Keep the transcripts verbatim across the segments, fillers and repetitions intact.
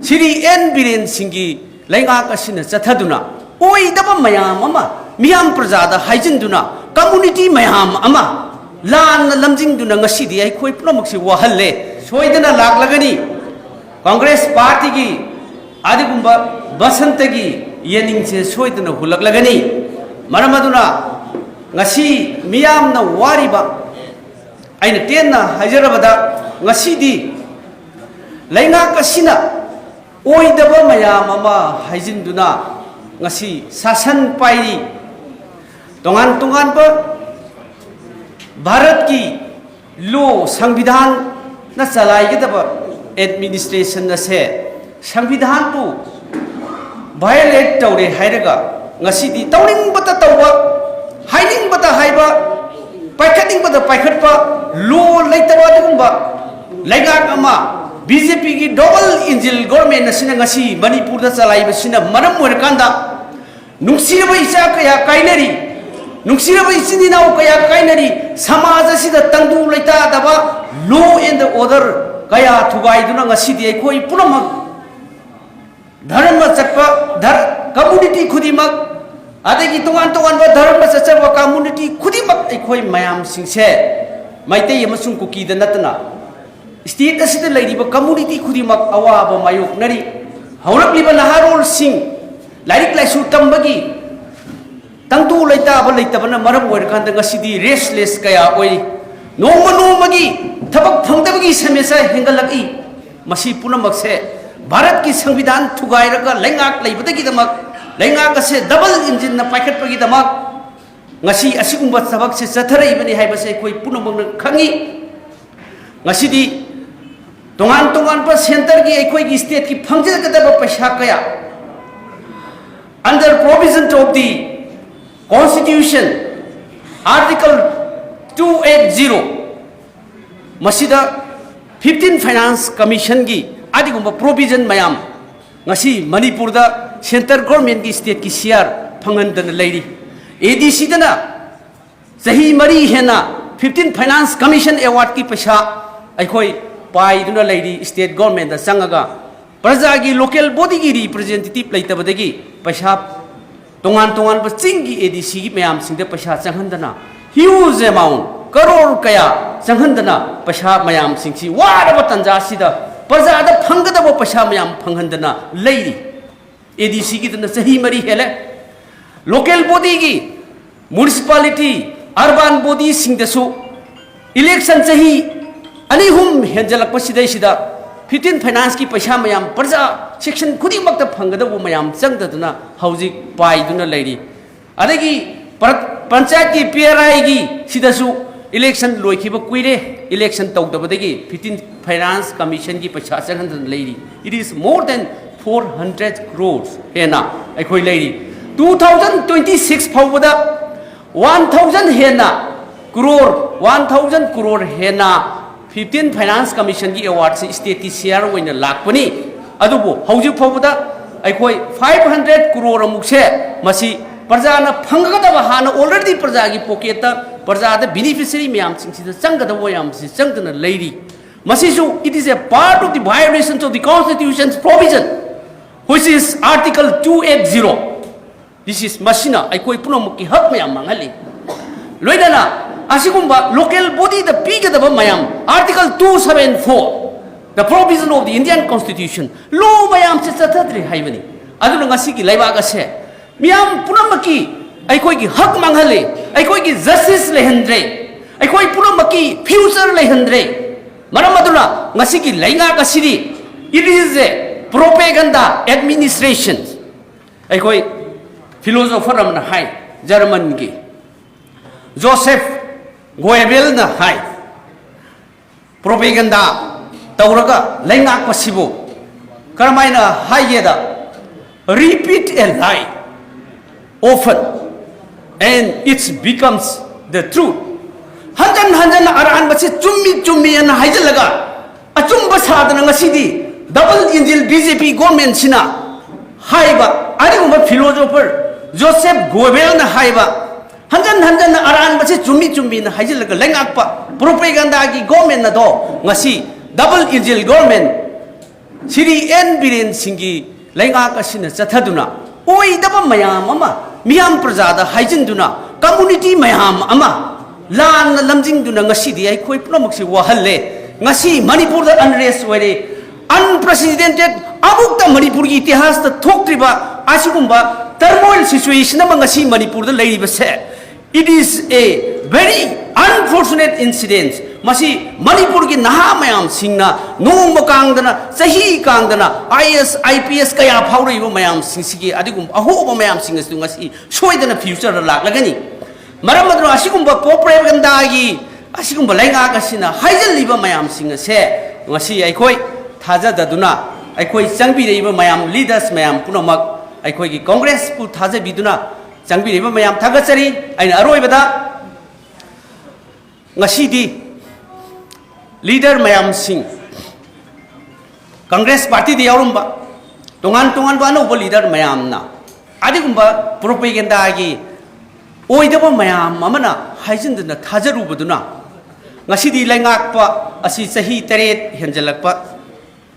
Shri N Biren ꯁꯤꯡꯒꯤ ꯂꯩꯉꯥꯛ ꯑꯁꯤꯅ ꯆꯠꯊꯗꯨꯅ ꯑꯣꯏꯗꯕ ꯃꯌꯥꯝ ꯑꯃ ꯃꯤꯌꯥꯝ ꯄ꯭ꯔꯖꯥꯗ ꯍꯥꯏꯖꯤꯟꯗꯨꯅ, ꯀꯝꯃꯨꯅꯤꯇꯤ ꯃꯌꯥꯝ ꯑꯃ ꯂꯥꯟꯅ ꯂꯝꯖꯤꯡꯗꯨꯅ ꯉꯁꯤꯗꯤ ꯑꯩꯈꯣꯏ ꯄꯨꯝꯅꯃꯛꯁꯤ ꯋꯥꯍꯜꯂꯦ꯫ ꯁꯣꯏꯗꯅ ꯂꯥꯛꯂꯒꯅꯤ꯫ ꯀꯪꯒ꯭ꯔꯦꯁ ꯄꯥꯔꯇꯤꯒꯤ ꯑꯗꯨꯒꯨꯝꯕ ꯕꯁꯟꯇꯒꯤ ꯌꯦꯅꯤꯡꯁꯦ ꯁꯣꯏꯗꯅ ꯍꯨꯜꯂꯛꯂꯒꯅꯤ꯫ ꯃꯔꯝ ꯑꯗꯨꯅ ꯉꯁꯤ ꯃꯤꯌꯥꯝꯅ ꯋꯥꯔꯤꯕ, ꯑꯩꯅ ꯇꯦꯟꯅ ꯍꯥꯏꯖꯔꯕꯗ, ꯉꯁꯤꯗꯤ ꯂꯩꯉꯥꯛ ꯑꯁꯤꯅ ꯑꯣꯏꯗꯕ ꯃꯌꯥꯝ ꯑꯃ ꯍꯥꯏꯖꯤꯟꯗꯨꯅ ꯉꯁꯤ ꯁꯥꯁꯟ ꯄꯥꯏꯔꯤ꯫ ꯇꯣꯉꯥꯟ ꯇꯣꯉꯥꯟꯕ ꯚꯥꯔꯠꯀꯤ ꯂꯣ, ꯁꯪꯕꯤꯙꯥꯟꯅ ꯆꯂꯥꯏꯒꯗꯕ ꯑꯦꯗꯃꯤꯅꯤꯁꯇ꯭ꯔꯦꯁꯟ ꯑꯁꯦ ꯁꯪꯕꯤꯙꯥꯟꯕꯨ ꯚꯥꯏꯑꯣꯂꯦꯠ ꯇꯧꯔꯦ ꯍꯥꯏꯔꯒ ꯉꯁꯤꯗꯤ ꯇꯧꯅꯤꯡꯕꯇ ꯇꯧꯕ, ꯍꯥꯏꯅꯤꯡꯕꯇ ꯍꯥꯏꯕ, ꯄꯥꯏꯈꯠꯅꯤꯡꯕꯗ ꯄꯥꯏꯈꯠꯄ, ꯂꯣ ꯂꯩꯇꯕ ꯑꯗꯨꯒꯨꯝꯕ ꯂꯩꯉꯥꯛ ꯑꯃ, ꯕꯤ ꯖꯦ ꯄꯤꯒꯤ ꯗꯕꯜ ꯏꯟꯖꯤꯟ ꯒꯣꯔꯃꯦꯟ ꯑꯁꯤꯅ ꯉꯁꯤ ꯃꯅꯤꯄꯨꯔꯗ ꯆꯂꯥꯏꯕꯁꯤꯅ ꯃꯔꯝ ꯑꯣꯏꯔꯀꯥꯟꯗ ꯅꯨꯡꯁꯤꯔꯕ ꯏꯆꯥ ꯀꯌꯥ ꯀꯥꯏꯅꯔꯤ, ꯅꯨꯡꯁꯤꯔꯕ ꯏꯆꯤꯟ ꯏꯅꯥꯎ ꯀꯌꯥ ꯀꯥꯏꯅꯔꯤ, ꯁꯃꯥꯖ ꯑꯁꯤꯗ ꯇꯪꯗꯨ ꯂꯩꯇꯥꯗꯕ, law and order ꯀꯌꯥ ꯊꯨꯒꯥꯏꯗꯨꯅ ꯉꯁꯤꯗꯤ ꯑꯩꯈꯣꯏ ꯄꯨꯝꯅꯃꯛ ꯙꯔꯃ ꯆꯠꯄ ꯙꯔ-, ꯀꯝꯃꯨꯅꯤꯇꯤ ꯈꯨꯗꯤꯡꯃꯛ, ꯑꯗꯒꯤ ꯇꯣꯉꯥꯟ ꯇꯣꯉꯥꯟꯕ ꯙꯔꯃ ꯆꯠꯆꯕ ꯀꯝꯃꯨꯅꯤꯇꯤ ꯈꯨꯗꯤꯡꯃꯛ, ꯑꯩꯈꯣꯏ ꯃꯌꯥꯝꯁꯤꯡꯁꯦ, ꯃꯩꯇꯩ ꯑꯃꯁꯨꯡ ꯀꯨꯀꯤꯗ ꯅꯠꯇꯅ, ꯁ꯭ꯇꯦꯠ ꯑꯁꯤꯗ ꯂꯩꯔꯤꯕ ꯀꯝꯃꯨꯅꯤꯇꯤ ꯈꯨꯗꯤꯡꯃꯛ ꯑꯋꯥꯕ ꯃꯥꯌꯣꯛꯅꯔꯤ꯫ ꯍꯧꯔꯛꯂꯤꯕ ꯅꯍꯥꯔꯣꯜꯁꯤꯡ ꯂꯥꯏꯔꯤꯛ ꯂꯥꯏꯁꯨ ꯇꯝꯕꯒꯤ ꯇꯪꯗꯨ ꯂꯩꯇꯥꯕ ꯂꯩꯇꯕꯅ ꯃꯔꯝ ꯑꯣꯏꯔꯀꯥꯟꯗ ꯉꯁꯤꯗꯤ ꯔꯦꯁꯂꯦꯁ ꯀꯌꯥ ꯑꯣꯏꯔꯤ꯫ ꯅꯣꯡꯃ ꯅꯣꯡꯃꯒꯤ ꯊꯕꯛ ꯐꯪꯗꯕꯒꯤ ꯁꯃꯁ꯭ꯌꯥ ꯍꯦꯟꯒꯠꯂꯛꯏ꯫ ꯃꯁꯤ ꯄꯨꯝꯅꯃꯛꯁꯦ ꯚꯥꯔꯠꯀꯤ ꯁꯪꯕꯤꯙꯥꯟ ꯊꯨꯒꯥꯏꯔꯒ ꯂꯩꯉꯥꯛ ꯂꯩꯕꯗꯒꯤꯗꯃꯛ, ꯂꯩꯉꯥꯛ ꯑꯁꯦ ꯗꯕꯜ ꯏꯟꯖꯤꯟꯅ ꯄꯥꯏꯈꯠꯄꯒꯤꯗꯃꯛ ꯉꯁꯤ ꯑꯁꯤꯒꯨꯝꯕ ꯊꯕꯛꯁꯦ ꯆꯠꯊꯔꯛꯏꯕꯅꯤ ꯍꯥꯏꯕꯁꯦ ꯑꯩꯈꯣꯏ ꯄꯨꯝꯅꯃꯛꯅ ꯈꯪꯉꯤ꯫ ꯉꯁꯤꯗꯤ ꯇꯣꯉꯥꯟ ꯇꯣꯉꯥꯟꯕ ꯁꯦꯟꯇꯔꯒꯤ, ꯑꯩꯈꯣꯏꯒꯤ ꯁ꯭ꯇꯦꯠꯀꯤ ꯐꯪꯖꯒꯗꯕ ꯄꯩꯁꯥ ꯀꯌꯥ, under provision of the Constitution, Article two eight zero, ꯃꯁꯤꯗ ꯐꯤꯐꯇꯤꯟ ꯐꯥꯏꯅꯥꯟꯁ ꯀꯃꯤꯁꯟꯒꯤ ꯑꯗꯨꯒꯨꯝꯕ ꯄ꯭ꯔꯣꯚꯤꯖꯟ ꯃꯌꯥꯝ ꯉꯁꯤ ꯃꯅꯤꯄꯨꯔꯗ ꯁꯦꯟꯇꯔ ꯒꯣꯔꯃꯦꯟꯒꯤ ꯁ꯭ꯇꯦꯠꯀꯤ ꯁꯤꯌꯥꯔ ꯐꯪꯍꯟꯗꯅ ꯂꯩꯔꯤ꯫ ꯑꯦ ꯗꯤ ꯁꯤꯗꯅ ꯆꯍꯤ ꯃꯔꯤ ꯍꯦꯟꯅ ꯐꯤꯐꯇꯤꯟ ꯐꯥꯏꯅꯥꯟꯁ ꯀꯃꯤꯁꯟ ꯑꯦꯋꯥꯔꯗꯀꯤ ꯄꯩꯁꯥ ꯑꯩꯈꯣꯏ ꯄꯥꯏꯗꯨꯅ ꯂꯩꯔꯤ꯫ ꯁ꯭ꯇꯦꯠ ꯒꯣꯔꯃꯦꯟꯗ ꯆꯪꯉꯒ ꯄ꯭ꯔꯖꯥꯒꯤ local bodyꯒꯤ representative ꯂꯩꯇꯕꯗꯒꯤ ꯄꯩꯁꯥ ꯇꯣꯉꯥꯟ ꯇꯣꯉꯥꯟꯕ ꯆꯤꯡꯒꯤ ADCꯒꯤ ꯃꯌꯥꯝꯁꯤꯡꯗ ꯄꯩꯁꯥ ꯆꯪꯍꯟꯗꯅ huge amount, ꯀꯔꯣꯔ ꯀꯌꯥ ꯆꯪꯍꯟꯗꯅ ꯄꯩꯁꯥ ꯃꯌꯥꯝꯁꯤꯡꯁꯤ ꯋꯥꯔꯕ ꯇꯥꯟꯖꯥꯁꯤꯗ ꯄ꯭ꯔꯖꯥꯗ ꯐꯪꯒꯗꯕ ꯄꯩꯁꯥ ꯃꯌꯥꯝ ꯐꯪꯍꯟꯗꯅ ꯂꯩꯔꯤ꯫ ADCꯒꯤꯗꯅ ꯆꯍꯤ ꯃꯔꯤ ꯍꯦꯜꯂꯦ꯫ Local bodyꯒꯤ, municipality, urban bodyꯁꯤꯡꯗꯁꯨ election ꯆꯍꯤ ꯑꯅꯤ ꯑꯍꯨꯝ ꯍꯦꯟꯖꯜꯂꯛꯄꯁꯤꯗꯩꯁꯤꯗ fifteen financeꯀꯤ ꯄꯩꯁꯥ ꯃꯌꯥꯝ ꯄ꯭ꯔꯖꯥ section ꯈꯨꯗꯤꯡꯃꯛꯇ ꯐꯪꯒꯗꯧꯕ ꯃꯌꯥꯝ ꯆꯪꯗꯗꯅ ꯍꯧꯖꯤꯛ ꯄꯥꯏꯗꯨꯅ ꯂꯩꯔꯤ꯫ ꯑꯗꯒꯤ ꯄ꯭ꯔ-, ꯄꯟꯆꯥꯌꯠꯀꯤ PRIꯒꯤ ꯁꯤꯗꯁꯨ election ꯂꯣꯏꯈꯤꯕ ꯀꯨꯏꯔꯦ, election ꯇꯧꯗꯕꯗꯒꯤ fifteen finance commissionꯒꯤ ꯄꯩꯁꯥ ꯆꯪꯍꯟꯗꯅ ꯂꯩꯔꯤ꯫ It is more than four hundred crores ꯍꯦꯟꯅ ꯑꯩꯈꯣꯏ ꯂꯩꯔꯤ꯫ Two thousand twenty six ꯐꯥꯎꯕꯗ one thousand ꯍꯦꯟꯅ crore, one thousand crore ꯍꯦꯟꯅ fifteen finance commissionꯒꯤ awardꯁꯤ stateꯀꯤ share ꯑꯣꯏꯅ ꯂꯥꯛꯄꯅꯤ꯫ ꯑꯗꯨꯕꯨ ꯍꯧꯖꯤꯛ ꯐꯥꯎꯕꯗ ꯑꯩꯈꯣꯏ five hundred crore ꯑꯃꯨꯛꯁꯦ ꯃꯁꯤ ꯄ꯭ꯔꯖꯥꯅ ꯐꯪꯒꯗꯕ, ꯍꯥꯟꯅ already ꯄ꯭ꯔꯖꯥꯒꯤ pocketꯇ, ꯄ꯭ꯔꯖꯥꯗ beneficiary ꯃꯌꯥꯝꯁꯤꯡꯁꯤꯗ ꯆꯪꯒꯗꯕ ꯃꯌꯥꯝꯁꯤ ꯆꯪꯗꯅ ꯂꯩꯔꯤ꯫ ꯃꯁꯤꯁꯨ, it is a part of the violations of the constitution's provision, which is article two eight zero꯫ This is, ꯃꯁꯤꯅ ꯑꯩꯈꯣꯏ ꯄꯨꯝꯅꯃꯛꯀꯤ ꯍꯛ ꯃꯌꯥꯝ ꯃꯥꯡꯍꯜꯂꯤ꯫ ꯂꯣꯏꯅꯅ ꯑꯁꯤꯒꯨꯝꯕ local bodyꯗ ꯄꯤꯒꯗꯕ ꯃꯌꯥꯝ, article two seven four, the provision of the Indian constitution, law ꯃꯌꯥꯝꯁꯦ ꯆꯠꯊꯗ꯭ꯔꯦ ꯍꯥꯏꯕꯅꯤ꯫ ꯑꯗꯨꯅ ꯉꯁꯤꯒꯤ ꯂꯩꯕꯥꯛ ꯑꯁꯦ ꯃꯤꯌꯥꯝ ꯄꯨꯝꯅꯃꯛꯀꯤ ꯑꯩꯈꯣꯏꯒꯤ ꯍꯛ ꯃꯥꯡꯍꯜꯂꯦ, ꯑꯩꯈꯣꯏꯒꯤ justice ꯂꯩꯍꯟꯗ꯭ꯔꯦ, ꯑꯩꯈꯣꯏ ꯄꯨꯝꯅꯃꯛꯀꯤ future ꯂꯩꯍꯟꯗ꯭ꯔꯦ꯫ ꯃꯔꯝ ꯑꯗꯨꯅ ꯉꯁꯤꯒꯤ ꯂꯩꯉꯥꯛ ꯑꯁꯤꯗꯤ, it is a propaganda administration꯫ ꯑꯩꯈꯣꯏ philosopher ꯑꯃꯅ ꯍꯥꯏ, Germanꯒꯤ Joseph Goebbelsꯅ ꯍꯥꯏ, propaganda ꯇꯧꯔꯒ ꯂꯩꯉꯥꯛꯄꯁꯤꯕꯨ ꯀꯔꯝꯍꯥꯏꯅ ꯍꯥꯏꯒꯦꯗ, "Repeat a lie often and it becomes the truth." ꯍꯟꯖꯟ ꯍꯟꯖꯟꯅ ꯑꯔꯥꯟꯕꯁꯤ ꯆꯨꯝꯃꯤ ꯆꯨꯝꯃꯤ ꯍꯥꯏꯅ ꯍꯥꯏꯖꯤꯜꯂꯒ ꯑꯆꯨꯝꯕ ꯁꯥꯗꯅ ꯉꯁꯤꯗꯤ double engine BJP governmentꯁꯤꯅ ꯍꯥꯏꯕ ꯑꯗꯨꯒꯨꯝꯕ philosopher Joseph Goebbelsꯅ ꯍꯥꯏꯕ, ꯍꯟꯖꯟ ꯍꯟꯖꯟꯅ ꯑꯔꯥꯟꯕꯁꯤ ꯆꯨꯝꯃꯤ ꯆꯨꯝꯃꯤꯅ ꯍꯥꯏꯖꯤꯜꯂꯒ ꯂꯩꯉꯥꯛꯄ propagandaꯒꯤ government ꯑꯗꯣ ꯉꯁꯤ double engine government Shri N Biren ꯁꯤꯡꯒꯤ ꯂꯩꯉꯥꯛ ꯑꯁꯤꯅ ꯆꯠꯊꯗꯨꯅ ꯑꯣꯏꯗꯕ ꯃꯌꯥꯝ ꯑꯃ ꯃꯤꯌꯥꯝ ꯄ꯭ꯔꯖꯥꯗ ꯍꯥꯏꯖꯤꯟꯗꯨꯅ, ꯀꯝꯃꯨꯅꯤꯇꯤ ꯃꯌꯥꯝ ꯑꯃ ꯂꯥꯟꯅ ꯂꯝꯖꯤꯡꯗꯨꯅ ꯉꯁꯤꯗꯤ ꯑꯩꯈꯣꯏ ꯄꯨꯝꯅꯃꯛꯁꯤ ꯋꯥꯍꯜꯂꯦ꯫ ꯉꯁꯤ ꯃꯅꯤꯄꯨꯔꯗ unrest ꯑꯣꯏꯔꯦ꯫ Unprecedented, ꯑꯃꯨꯛꯇ ꯃꯅꯤꯄꯨꯔꯒꯤ ꯏꯇꯤꯍꯥꯁꯇ ꯊꯣꯛꯇ꯭ꯔꯤꯕ ꯑꯁꯤꯒꯨꯝꯕ turmoil situation ꯑꯃ ꯉꯁꯤ ꯃꯅꯤꯄꯨꯔꯗ ꯂꯩꯔꯤꯕꯁꯦ, it is a very unfortunate incident꯫ ꯃꯁꯤ ꯃꯅꯤꯄꯨꯔꯒꯤ ꯅꯍꯥ ꯃꯌꯥꯝꯁꯤꯡꯅ ꯅꯣꯡꯃ ꯀꯥꯡꯗꯅ, ꯆꯍꯤ ꯀꯥꯡꯗꯅ, I A S, I P S ꯀꯌꯥ ꯐꯥꯎꯔꯛꯏꯕ ꯃꯌꯥꯝꯁꯤꯡꯁꯤꯒꯤ ꯑꯗꯨꯒꯨꯝꯕ ꯑꯍꯣꯕ ꯃꯌꯥꯝꯁꯤꯡ ꯑꯁꯤꯁꯨ ꯉꯁꯤ ꯁꯣꯏꯗꯅ future ꯗ ꯂꯥꯛꯂꯒꯅꯤ꯫ ꯃꯔꯝ ꯑꯗꯨꯅ ꯑꯁꯤꯒꯨꯝꯕ propaganda ꯒꯤ, ꯑꯁꯤꯒꯨꯝꯕ ꯂꯩꯉꯥꯛ ꯑꯁꯤꯅ ꯍꯥꯏꯖꯤꯜꯂꯤꯕ ꯃꯌꯥꯝꯁꯤꯡ ꯑꯁꯦ ꯉꯁꯤ ꯑꯩꯈꯣꯏ ꯊꯥꯖꯗꯗꯨꯅ, ꯑꯩꯈꯣꯏ ꯆꯪꯕꯤꯔꯛꯏꯕ ꯃꯌꯥꯝ, leaders ꯃꯌꯥꯝ ꯄꯨꯝꯅꯃꯛ ꯑꯩꯈꯣꯏꯒꯤ Congress ꯄꯨ ꯊꯥꯖꯕꯤꯗꯨꯅ ꯆꯪꯕꯤꯔꯛꯏꯕ ꯃꯌꯥꯝ ꯊꯥꯒꯠꯆꯔꯤ꯫ ꯑꯩꯅ ꯑꯔꯣꯏꯕꯗ ꯉꯁꯤꯗꯤ leader ꯃꯌꯥꯝꯁꯤꯡ, Congress party ꯗ ꯌꯥꯎꯔꯝꯕ ꯇꯣꯉꯥꯟ ꯇꯣꯉꯥꯟꯕ ꯑꯅꯧꯕ leader ꯃꯌꯥꯝꯅ ꯑꯗꯨꯒꯨꯝꯕ propaganda ꯒꯤ ꯑꯣꯏꯗꯕ ꯃꯌꯥꯝ ꯑꯃꯅ ꯍꯥꯏꯖꯤꯟꯗꯨꯅ ꯊꯥꯖꯔꯨꯕꯗꯨꯅ ꯉꯁꯤꯗꯤ ꯂꯩꯉꯥꯛꯄ ꯑꯁꯤ ꯆꯍꯤ ꯇꯔꯦꯠ ꯍꯦꯟꯖꯜꯂꯛꯄ,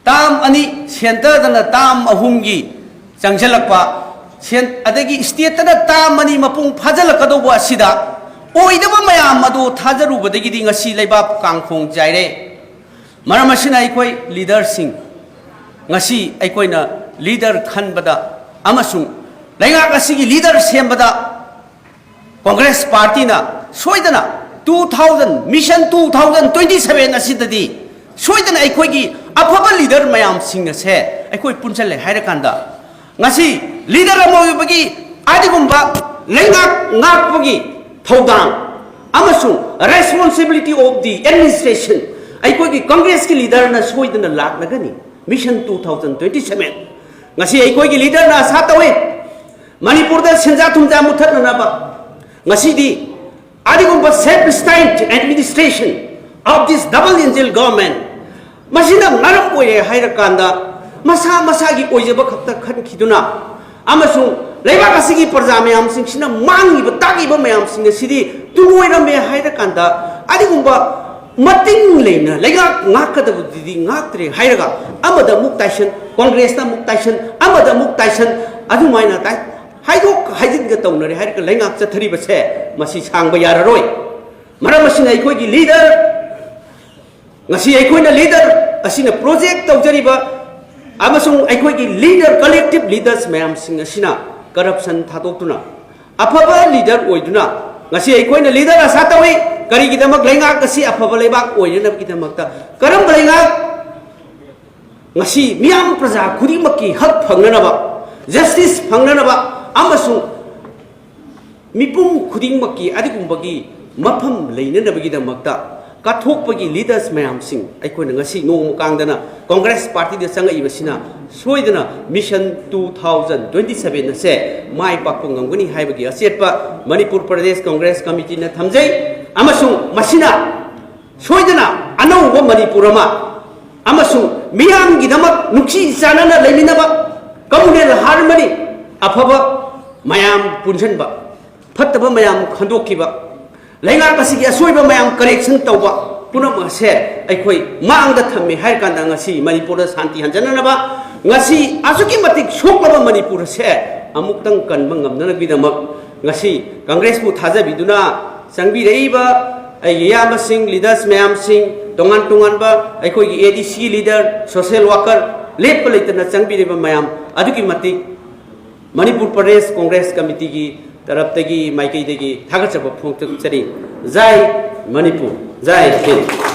term ꯑꯅꯤ, centre ꯗꯅ term ꯑꯍꯨꯝꯒꯤ ꯆꯪꯁꯤꯜꯂꯛꯄ, ꯁꯦꯟ-, ꯑꯗꯒꯤ state ꯇꯅ term ꯑꯅꯤ ꯃꯄꯨꯡ ꯐꯥꯖꯤꯜꯂꯛꯀꯗꯧꯕ ꯑꯁꯤꯗ ꯑꯣꯏꯗꯕ ꯃꯌꯥꯝ ꯑꯗꯨ ꯊꯥꯖꯔꯨꯕꯗꯒꯤꯗꯤ ꯉꯁꯤ ꯂꯩꯕꯥꯛ ꯀꯥꯡꯈꯣꯡ ꯆꯥꯏꯔꯦ꯫ ꯃꯔꯝ ꯑꯁꯤꯅ ꯑꯩꯈꯣꯏ leader ꯁꯤꯡ ꯉꯁꯤ ꯑꯩꯈꯣꯏꯅ leader ꯈꯟꯕꯗ ꯑꯃꯁꯨꯡ ꯂꯩꯉꯥꯛ ꯑꯁꯤꯒꯤ leader ꯁꯦꯝꯕꯗ Congress party ꯅ ꯁꯣꯏꯗꯅ two thousand, Mission two thousand twenty seven ꯑꯁꯤꯗꯗꯤ ꯁꯣꯏꯗꯅ ꯑꯩꯈꯣꯏꯒꯤ ꯑꯐꯕ leader ꯃꯌꯥꯝꯁꯤꯡ ꯑꯁꯦ ꯑꯩꯈꯣꯏ ꯄꯨꯟꯁꯤꯜꯂꯦ ꯍꯥꯏꯔꯀꯥꯟꯗ, ꯉꯁꯤ leader ꯑꯃ ꯑꯣꯏꯕꯒꯤ ꯑꯗꯨꯒꯨꯝꯕ ꯂꯩꯉꯥꯛ ꯉꯥꯛꯄꯒꯤ ꯊꯧꯗꯥꯡ ꯑꯃꯁꯨꯡ responsibility of the administration ꯑꯩꯈꯣꯏꯒꯤ Congress ꯀꯤ leader ꯅ ꯁꯣꯏꯗꯅ ꯂꯥꯛꯂꯒꯅꯤ꯫ Mission two thousand twenty seven, ꯉꯁꯤ ꯑꯩꯈꯣꯏꯒꯤ leader ꯅ ꯑꯁꯥ ꯇꯧꯏ, ꯃꯅꯤꯄꯨꯔꯗ ꯁꯦꯟꯖꯥ ꯊꯨꯝꯖꯥ ꯃꯨꯠꯊꯠꯅꯅꯕ ꯉꯁꯤꯗꯤ ꯑꯗꯨꯒꯨꯝꯕ self-styled administration of this double engine government, ꯃꯁꯤꯅ ꯃꯔꯝ ꯑꯣꯏꯔꯦ ꯍꯥꯏꯔꯀꯥꯟꯗ ꯃꯁꯥ ꯃꯁꯥꯒꯤ ꯑꯣꯏꯖꯕ ꯈꯛꯇ ꯈꯟꯈꯤꯗꯨꯅ ꯑꯃꯁꯨꯡ ꯂꯩꯕꯥꯛ ꯑꯁꯤꯒꯤ ꯄ꯭ꯔꯖꯥ ꯃꯌꯥꯝꯁꯤꯡꯁꯤꯅ ꯃꯥꯡꯉꯤꯕ ꯇꯥꯛꯏꯕ ꯃꯌꯥꯝꯁꯤꯡ ꯑꯁꯤꯗꯤ ꯇꯨꯡꯑꯣꯏꯔꯝꯃꯦ ꯍꯥꯏꯔꯀꯥꯟꯗ ꯑꯗꯨꯒꯨꯝꯕ ꯃꯇꯤꯡ ꯂꯩꯅ ꯂꯩꯉꯥꯛ ꯉꯥꯛꯀꯗꯕꯗꯨꯗꯤ ꯉꯥꯛꯇ꯭ꯔꯦ ꯍꯥꯏꯔꯒ, ꯑꯃꯗ ꯑꯃꯨꯛ ꯇꯥꯏꯁꯟ, ꯀꯣꯡꯒ꯭ꯔꯦꯁꯇ ꯑꯃꯨꯛ ꯇꯥꯏꯁꯟ, ꯑꯃꯗ ꯑꯃꯨꯛ ꯇꯥꯏꯁꯟ, ꯑꯗꯨꯃꯥꯏꯅ ꯇꯥꯏ-, ꯍꯥꯏꯗꯣꯛ ꯍꯥꯏꯖꯤꯟꯒ ꯇꯧꯅꯔꯦ ꯍꯥꯏꯔꯒ ꯂꯩꯉꯥꯛ ꯆꯠꯊꯔꯤꯕꯁꯦ ꯃꯁꯤ ꯁꯥꯡꯕ ꯌꯥꯔꯔꯣꯏ꯫ ꯃꯔꯝ ꯑꯁꯤꯅ ꯑꯩꯈꯣꯏꯒꯤ ꯂꯤꯗꯔ, ꯉꯁꯤ ꯑꯩꯈꯣꯏꯅ ꯂꯤꯗꯔ ꯑꯁꯤꯅ ꯄ꯭ꯔꯣꯖꯦꯛ ꯇꯧꯖꯔꯤꯕ ꯑꯃꯁꯨꯡ ꯑꯩꯈꯣꯏꯒꯤ ꯂꯤꯗꯔ, ꯀꯂꯦꯛꯇꯤꯚ ꯂꯤꯗꯔꯁ ꯃꯌꯥꯝꯁꯤꯡ ꯑꯁꯤꯅ ꯀꯔꯞꯁꯟ ꯊꯥꯗꯣꯛꯇꯨꯅ ꯑꯐꯕ ꯂꯤꯗꯔ ꯑꯣꯏꯗꯨꯅ, ꯉꯁꯤ ꯑꯩꯈꯣꯏꯅ ꯂꯤꯗꯔ ꯑꯁꯥ ꯇꯧꯏ꯫ ꯀꯔꯤꯒꯤꯗꯃꯛ? ꯂꯩꯉꯥꯛ ꯑꯁꯤ ꯑꯐꯕ ꯂꯩꯕꯥꯛ ꯑꯣꯏꯅꯅꯕꯒꯤꯗꯃꯛꯇ꯫ ꯀꯔꯝꯕ ꯂꯩꯉꯥꯛ? ꯉꯁꯤ ꯃꯤꯌꯥꯝ ꯄ꯭ꯔꯖꯥ ꯈꯨꯗꯤꯡꯃꯛꯀꯤ ꯍꯛ ꯐꯪꯅꯅꯕ, ꯖꯁꯇꯤꯁ ꯐꯪꯅꯅꯕ ꯑꯃꯁꯨꯡ ꯃꯤꯄꯨꯝ ꯈꯨꯗꯤꯡꯃꯛꯀꯤ ꯑꯗꯨꯒꯨꯝꯕꯒꯤ ꯃꯐꯝ ꯂꯩꯅꯅꯕꯒꯤꯗꯃꯛꯇ ꯀꯠꯊꯣꯛꯄꯒꯤ ꯂꯤꯗꯔꯁ ꯃꯌꯥꯝꯁꯤꯡ ꯑꯩꯈꯣꯏꯅ ꯉꯁꯤ ꯅꯣꯡꯃ ꯀꯥꯡꯗꯅ ꯀꯣꯡꯒ꯭ꯔꯦꯁ ꯄꯥꯔꯇꯤꯗ ꯆꯪꯉꯛꯏꯕꯁꯤꯅ ꯁꯣꯏꯗꯅ mission two thousand twenty seven ꯑꯁꯦ ꯃꯥꯏ ꯄꯥꯛꯄ ꯉꯝꯒꯅꯤ ꯍꯥꯏꯕꯒꯤ ꯑꯆꯦꯠꯄ ꯃꯅꯤꯄꯨꯔ ꯄ꯭ꯔꯗꯦꯁ ꯀꯣꯡꯒ꯭ꯔꯦꯁ ꯀꯃꯤꯇꯤꯅ ꯊꯝꯖꯩ꯫ ꯑꯃꯁꯨꯡ ꯃꯁꯤꯅ ꯁꯣꯏꯗꯅ ꯑꯅꯧꯕ ꯃꯅꯤꯄꯨꯔ ꯑꯃ ꯑꯃꯁꯨꯡ ꯃꯤꯌꯥꯝꯒꯤꯗꯃꯛ ꯅꯨꯡꯁꯤ ꯆꯥꯟꯅꯅ ꯂꯩꯃꯤꯟꯅꯕ, ꯀꯃꯨꯅꯦꯜ ꯍꯥꯔꯃꯅꯤ, ꯑꯐꯕ ꯃꯌꯥꯝ ꯄꯨꯟꯁꯤꯟꯕ, ꯐꯠꯇꯕ ꯃꯌꯥꯝ ꯈꯟꯗꯣꯛꯈꯤꯕ, ꯂꯩꯉꯥꯛ ꯑꯁꯤꯒꯤ ꯑꯁꯣꯏꯕ ꯃꯌꯥꯝ ꯀꯔꯦꯛꯁꯟ ꯇꯧꯕ, ꯄꯨꯝꯅꯃꯛ ꯑꯁꯦ ꯑꯩꯈꯣꯏ ꯃꯥꯡꯗ ꯊꯝꯃꯦ ꯍꯥꯏꯔ ꯀꯥꯟꯗ ꯉꯁꯤ ꯃꯅꯤꯄꯨꯔꯗ ꯁꯥꯟꯇꯤ ꯍꯟꯖꯅꯅꯕ, ꯉꯁꯤ ꯑꯁꯨꯛꯀꯤ ꯃꯇꯤꯛ ꯁꯣꯛꯂꯕ ꯃꯅꯤꯄꯨꯔ ꯑꯁꯦ ꯑꯃꯨꯛꯇꯪ ꯀꯟꯕ ꯉꯝꯅꯅꯕꯒꯤꯗꯃꯛ ꯉꯁꯤ ꯀꯪꯒ꯭ꯔꯦꯁꯄꯨ ꯊꯥꯖꯕꯤꯗꯨꯅ ꯆꯪꯕꯤꯔꯛꯏꯕ ꯑꯩꯒꯤ ꯏꯌꯥꯝꯕꯁꯤꯡ, ꯂꯤꯗꯔꯁ ꯃꯌꯥꯝꯁꯤꯡ, ꯇꯣꯉꯥꯟ ꯇꯣꯉꯥꯟꯕ ꯑꯩꯈꯣꯏꯒꯤ ꯑꯦ ꯗꯤ ꯁꯤ ꯂꯤꯗꯔ, ꯁꯣꯁꯦꯜ ꯋꯥꯀꯔ, ꯂꯦꯞꯄ ꯂꯩꯇꯅ ꯆꯪꯕꯤꯔꯤꯕ ꯃꯌꯥꯝ ꯑꯗꯨꯛꯀꯤ ꯃꯇꯤꯛ ꯃꯅꯤꯄꯨꯔ ꯄ꯭ꯔꯗꯦꯁ ꯀꯣꯡꯒ꯭ꯔꯦꯁ ꯀꯃꯤꯇꯤꯒꯤ ꯇꯔꯞꯇꯒꯤ, ꯃꯥꯏꯀꯩꯗꯒꯤ ꯊꯥꯒꯠꯆꯕ ꯐꯣꯡꯗꯣꯛꯆꯔꯤ꯫ ꯖꯥꯏ ꯃꯅꯤꯄꯨꯔ, ꯖꯥꯏ ꯍꯤꯟꯗ꯫